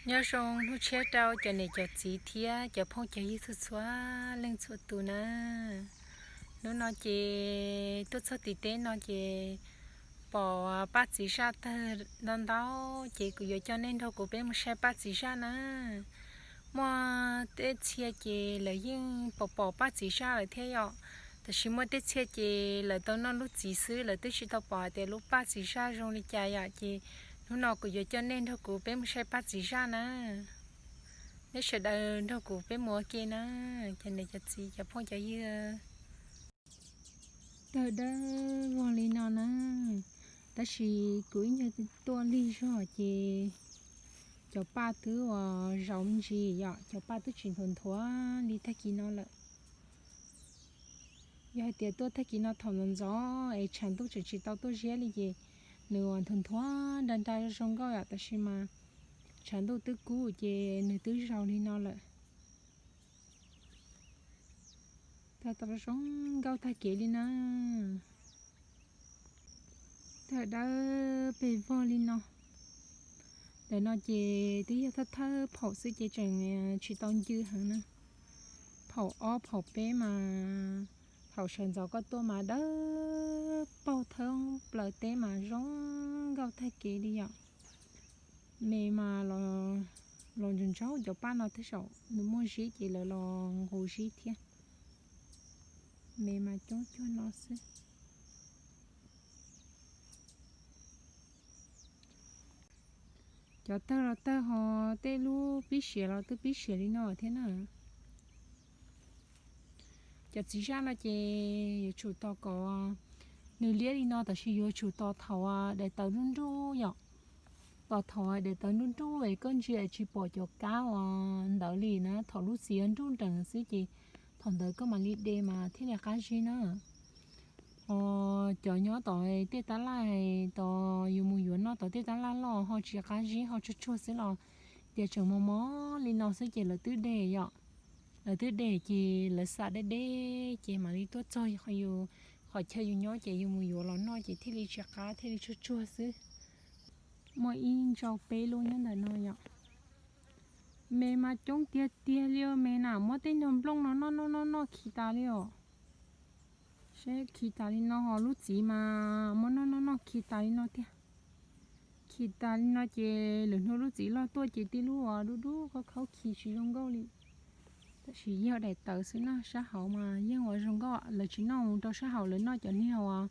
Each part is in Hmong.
Nyob zoo hnub tshiab rau cov niam cov txiv thiab cov phooj cov ywg txhua txhua leej txhua tus na. Hnub no ces tuaj txog tim teb no ces pom paj txiv zaj tawg ntau ntau, ces kuv yuav coj nej nrog kuv peb mus saib paj txiv zaj na. Muaj tej txhia ces lawv yeej pom pom paj txiv zaj lawm thiab yom, tab sis muaj tej txhia ces lawv tau noj lub txiv xwb, lawv twb tsis tau pom hais tias lub paj txiv zaj zoo li cas yom. Ces hnub no kuv yuav coj nej nrog kuv peb mus saib paj txiv zaj na. Nej sawv daws nrog kuv peb mus ua ke na, cov niam cov txiv cov phooj cov ywg. Tawg dawb vog li no na, tab sis kuv ib nyuag tuaj lig zog ces cov paj twb uas zaum me ntsis yom, cov paj twb tsis nthuav nthuav li tag kis no lawm. Yog hais tias tuaj tag kis no thaum ntxov ntxov es tshav ntuj tseem tsis tau tuaj ziab li ces nws uas nthuav nthuav nra nra zoo nkauj yom, tab sis mas tshav ntuj twb kub ces nws twb zaum li no lawm. Tawg tau zoo nkauj tag kev li na. Tawg dawb pes vog li no. Ntawm no ces twb yog thawj thawj phaum xwb ces tseem tsis tau ncw heev na. Phaum ob phaum peb mas thaum sawv ntxov koj tuaj mas dawb paug thawb plaws teb mas zoo nkauj tag kev li yom. Me mas los ntsauv ntsauv cov paj no tej zaum nws muaj zib ces lawv los nqus zib thiab. Me mas coob cuag no xwb. Cov tawg los tawg ho tej lub pib siav los twb pib siav li no thiab na. Cov txiv zaj no ces yuav tsum tos kom nws liab li no tab sis yuav tsum tos thaum daim tawv nruj nruj yom. Tos thaum daim tawv nruj nruj es koj ntsia tsis pom cov kab uas ntawd li na, thaum lub txiv nruj nrees xwb ces thaum ntawd koj mam li de mas thiaj li qab zib na. Os, cov nyob tom tej tab laj, tom yus mus yuav noj tom tej tab laj loj ho tsis qab zib ho tsuag tsuag xwb los tias tseem mos mos li no xwb ces lawv twb de yom. Lawv twb de ces lawv xam deb deb ces mam li tuaj txog yus qhov chaw yus nyob ces yus mus yuav los noj ces thiaj li tsis qab thiaj li tsuag tsuag xwb. Muaj ib ntsau peb lub nyob ntawm no yom. Me mas coob tiag tiag li, me na muab tej nyuag nplooj no noj noj noj noj khi tas li os. Seb khi tas li no ho lub txiv mas muab noj noj noj khi tas li no tiag. Khi tas li no ces lwm hnub lub txiv loj tuaj ces tib lub uas dub dub khaub khaub khi tsis zoo nkauj li. Tab sis yog daim tawv xwb na, sab hauv mas yeej ua zoo nkauj, lawv tsis noj mus rau sab hauv, lawv noj cov niag uas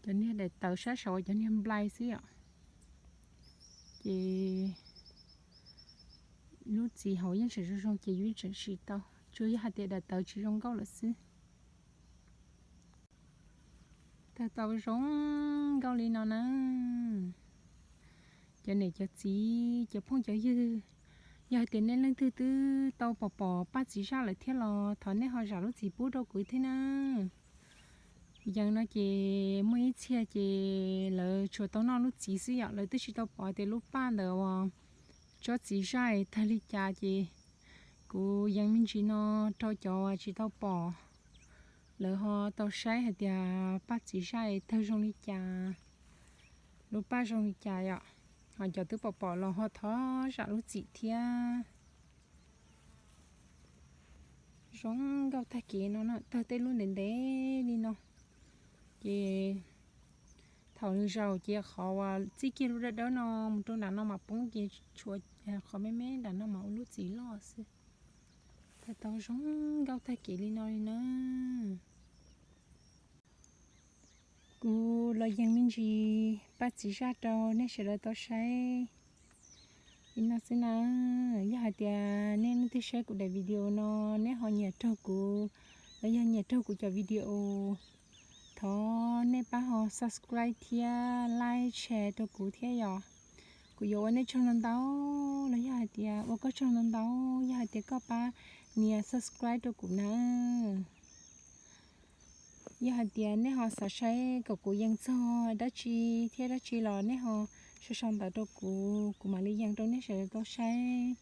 cov niag daim tawv sab saud, cov niag nplai xwb yom. Ces lub txiv hauv yeej tseem zoo zoo ces yus tseem siv tau, tsuas yog hais tias daim tawv tsis zoo nkauj lawm xwb. Tawg tau zoo nkauj li no na. Cov niam cov txiv cov phooj cov ywg, yog hais tias nej leej twg twb tau pom pom paj txiv zaj lawm thiab los thov nej ho zam lub txiv pub rau kuv thiab na. Yees no ces muaj ib txhia ces lawv tsuas tau noj lub txiv xwb yom, lawv twb tsis tau pom tias lub paj ntawd uas tsob txiv zaj tawg li cas ces kuv yees me ntsis no rau cov uas tsis tau pom, lawv ho tau saib hais tias paj txiv zaj tawg zoo li cas, lub paj zoo li cas yom. Ho cov twb pom pom los ho thov zam lub txim thiab. Zoo nkauj tag kev no na, tawg tej lub ntev ntev li no. Ces thaum nws zaum ces qhov uas txij kiag lub dawb dawb no mus rau nram no mam poob ces tshuav qhov me me nram no mam ua lub txiv loj xwb. Tawg tau zoo nkauj tag kev li no li na. Kuv los yees me ntsis paj txiv zaj rau nej sawv daws tau saib li no xwb na. Yog hais tias nej leej twg saib kuv daim video no nej ho nyiam raug kuv, los yog nyiam raug kuv cov video, thov nej pab ho subscribe thiab like share rau kuv thiab yom. Kuv yuav ua nej tsaug ntau ntau, los yog hais tias ua koj tsaug ntau ntau yog hais tias koj pab nias subscribe rau kuv na. Yog hais tias nej ho xav saib kom kuv yees txog dab tsi thiab dab tsi los nej ho sau sau ntawv rau kuv, kuv mam li yees rau nej sawv daws tau saib.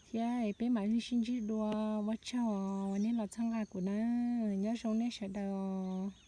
Thiab peb mam li sib ntsib dua, ua tsaug uas nej los txhawb nqa kuv na. Nyob zoo nej sawv daws os.